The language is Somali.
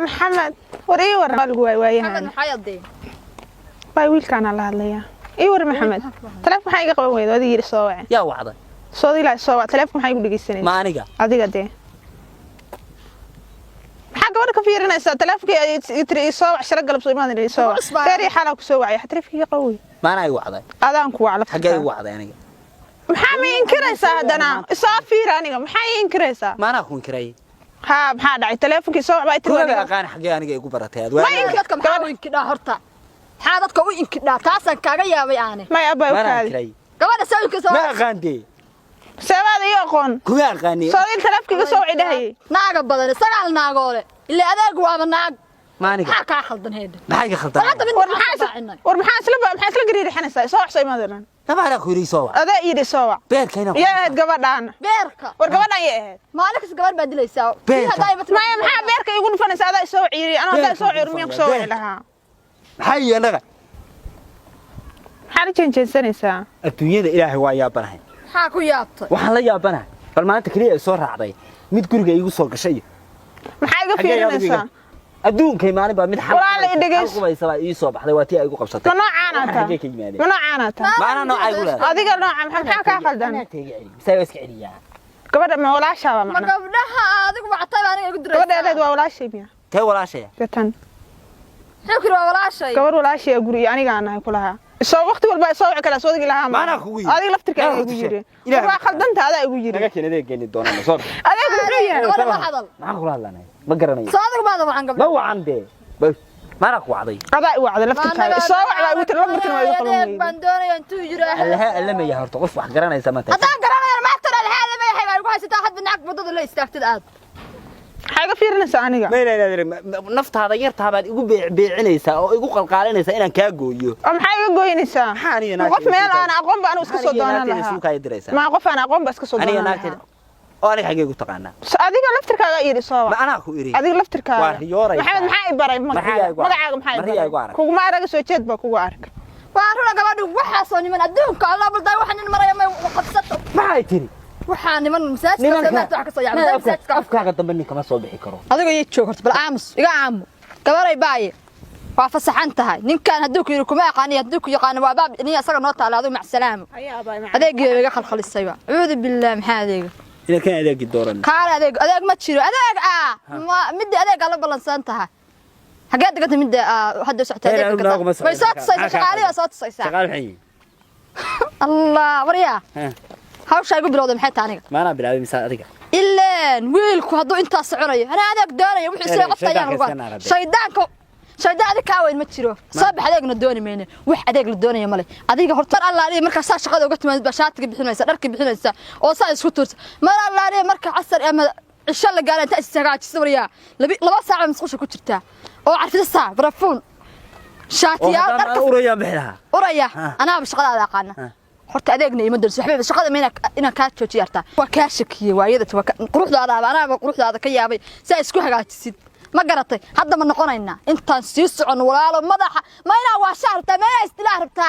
Maxamed, war ii waran, waa lagu waay waayahan. Maxay adeen? Waay, wiilkaanaa la hadlayaa. Ii waran, Maxamed, taleefon maxaa iga qaban weyda? Adiga yidhi soo wace. Yaa wacday? Soo ilaa soo wac. Taleefon maxaa igu dhegeysanaysa? Ma aniga? Adiga dee, maxaa gabadha ka fiirinaysaa? Taleefonkii tiri ii soo wac shalo galab, soo imaadin ii soo wac. Reer iyo xaalaa ku soo wacay, taleefonkii iga qaban wey. Ma anaa i wacday? Adaan ku wac. Xaggee igu Laftirkaa. wacday aniga? Maxaa ma inkiraysaa haddana? Isoo fiir aniga, maxaa ii inkiraysaa? Ma anaa ku inkiray? Haa, maxaa dhacay? Taleefonkii soo wac baa tiri. Kumaba Aniga aqaan. Xaggee aniga igu baratay aad? Ma Waa Dadka maxaa u inkidhaa horta? Maxaa dadka u inkidhaa? Taasaan kaaga yaabay aane. May, abay, Ma anaa ukaadi. inkiray? Gabadha soo inkirsa. Ma aqaan dee. Seebaada ii aqoon? Kuma aqaani. Soo il taleefonkii iga soo waci dhahayay. Naaga badan, sagaal naagoole ilaa adeegu waaba naag. Ma aniga? Maxaa kaa khaldan heedha? Maxaa iga khaldan? War hadda mid War maxaa maxaa baacinay? War maxaa isla gariirixanaysaa? Soo wax, soo imaadaan. Lama anaa ku yidhi soo wac. Adaa yidhi soo wac. Beerka inaan Yaa ahayd gabadhaan? Beerka. War gabadhaan yaa ahayd? Maalin kasta gabadh baa dilaysaa. Beerka. Maya, maxaa beerka igu dhufanaysa? Adaa isoo waci yidhi. Anuu haddaa isoo waci, miyaan kusoo waci Beerka. lahaa? Maxaa iyo annaga? Maxaa la jeenjeensanaysaa? Adduunyada Ilaahay waa yaabanahay. Maxaa ku yaabtay? Waxaan la yaabanahay bal maanta keliya ay soo raacday mid guriga iigu soo gashay iyo Maxaa iga Xaggee ayaad fiirinaysaa? Adduunkay maalin baa mid Walaal, i dhegeyso. Xalqubaysa baa ii soo baxday, waa tii ay igu qabsatay. Ma noocaanaa Waxaan taa? xaggee ka yimaadeen? Ma noocaanaa taa? Ma anaa noocaa igu leedahay? Adiga nooca maxaa kaa khaldan? Anaa teega celi misaa waa iska celiyaa? Gabadha ma walaashaaba? Ma Macna gabdhaha adigu wactay baa aniga igu gabadha diraysaa? eedeed waa walaashay miya? Tee walaashaya? Deetan. Muxuu kiri? Waa walaashay. Gabar walaashay guri anigaa nahay kulahaa. Isoo waqti walba isoo wici karaa, soo digi lahaa. Ma anaa kugu yidhi? Adiga laftirkaaga Ilaahay igu ku yidhi. tushay. Ilaahay War waa ku khaldanta, adaa igu yidhi. Naga keen, adeeg geeni doonana soo. Adeeg muxuu yahay? Gabadha la hadal. Maxaan kula hadlanay? Ma garanayo. Soo adigu maada wacan Ma gabdhaha? wacan dee. Ma anaa ku wacday? Adaa i wacday laftirkaaga. Isoo wac baa igu tiri, lambarkana waa iga qaban Adeeg weyday. baan doonaya intuu yidhaaho. Allaha allamaya horta, qof wax garanaysa ma tahay? Haddaan garanayana maagtan alhaa lama yahay baa igu haysataa, hadba nacag waddada la istaagtid aad. Maxaa iga fiirinaysaa aniga? Mayna naftaada yartaa baad igu beecinaysaa oo igu qalqaalinaysaa inaan kaa gooyo. Oo maxaa iga goynaysaa? Maxaa aniga Ma qof naagteeda meel suuqa- aan aqoon ba anigu iska soo Maxaa aniga doonan naagteeda lahaa? suuqa ay diraysaa? Ma qof aan aqoon ba iska soo Aniga doonan naagteeda lahaa? oo aniga xaggee ku taqaanaa? Adiga laftirkaaga yidhi soo Ma wac. anaa ku iri? Adiga laftirkaaga. Waa riyooraysaa. Maxamed, maxaa i baray? Mariyaa Magacaaga igu arag. magacaaga maxaa i Mariyaa igu baray? arag. Kuguma araga, soo jeed baa kugu arka. Waa runa gabadhu, waxaasoo niman adduunka Allah baldaa waxa nin maraya may qabsato. Maxay tiri? Waxaa niman masaajidka maanta wax ka soo yaacay masaajidka. Afkaaga dambe nin kama soo bixi karo. Adiga iyo joog horta, bal aamus iga aamu. Gabaray baaye, waa fasaxan tahay. Ninkan hadduu ku yidhi kuma aqaani, hadduu ku yaqaano waa baab nin isaga noo taala. Adigu macsalaamo. Adeegiiba iga khalkhalisayba, acuudu billaah. Maxaa adeega? Inaad kan adeegi dooran. Kaale, adeeg adeeg ma jiro. Adeeg ah ma midda adeeg la ballansan tahay? Xagee deganta midda hadda socota? Heer, Adeeg anigu nooguma way soo socon. tusaysaa, shaqaalihi soo tusaysaa. Shaqaal maxay yihiin? Allah, waryaa. Ha. Hawshaa igu bilowday maxay tahay aniga? Ma anaa bilaabay mise adiga? Ileen wiilku hadduu intaas soconayo anaa adeeg doonayo wuxuu isleeyahay qofta ayaan Shaydaanka uga iska naar hadee. Shaydaanka, shaydaan adig kaa weyn ma jiro. Soo bax, adeegna dooni mayne, wax adeeg la doonaya male. Adiga horta mar allaaliya markaa saa shaqada uga timaadid baa shaatiga bixinaysa, dharka bixinaysa oo saa isku tuurta. Mar allaaliya marka casar ama cisho la gaara intaa is hagaajisa, waryaa, 2 saac baa musqusha ku jirtaa oo carfida saa barafuun Oo shaatiyaal haddaan dharka aan urayaan bixi lahaa. Uraya. Ha. Anaaba shaqadaada aqaana. Ha. Horta adeegna ima darso waxba shaqada ma inaan kaa joojiyo artaa. Waa kaa shakiyey waayada, waa quruxdaadaaba anaaba quruxdaada ka yaabay saa isku hagaajisid. Ma garatay? Hadda ma noqonaynaa intaan sii soconno, walaalo? Madaxa ma inaa waashaa rabtaa? Ma inaa istilaa rabtaa?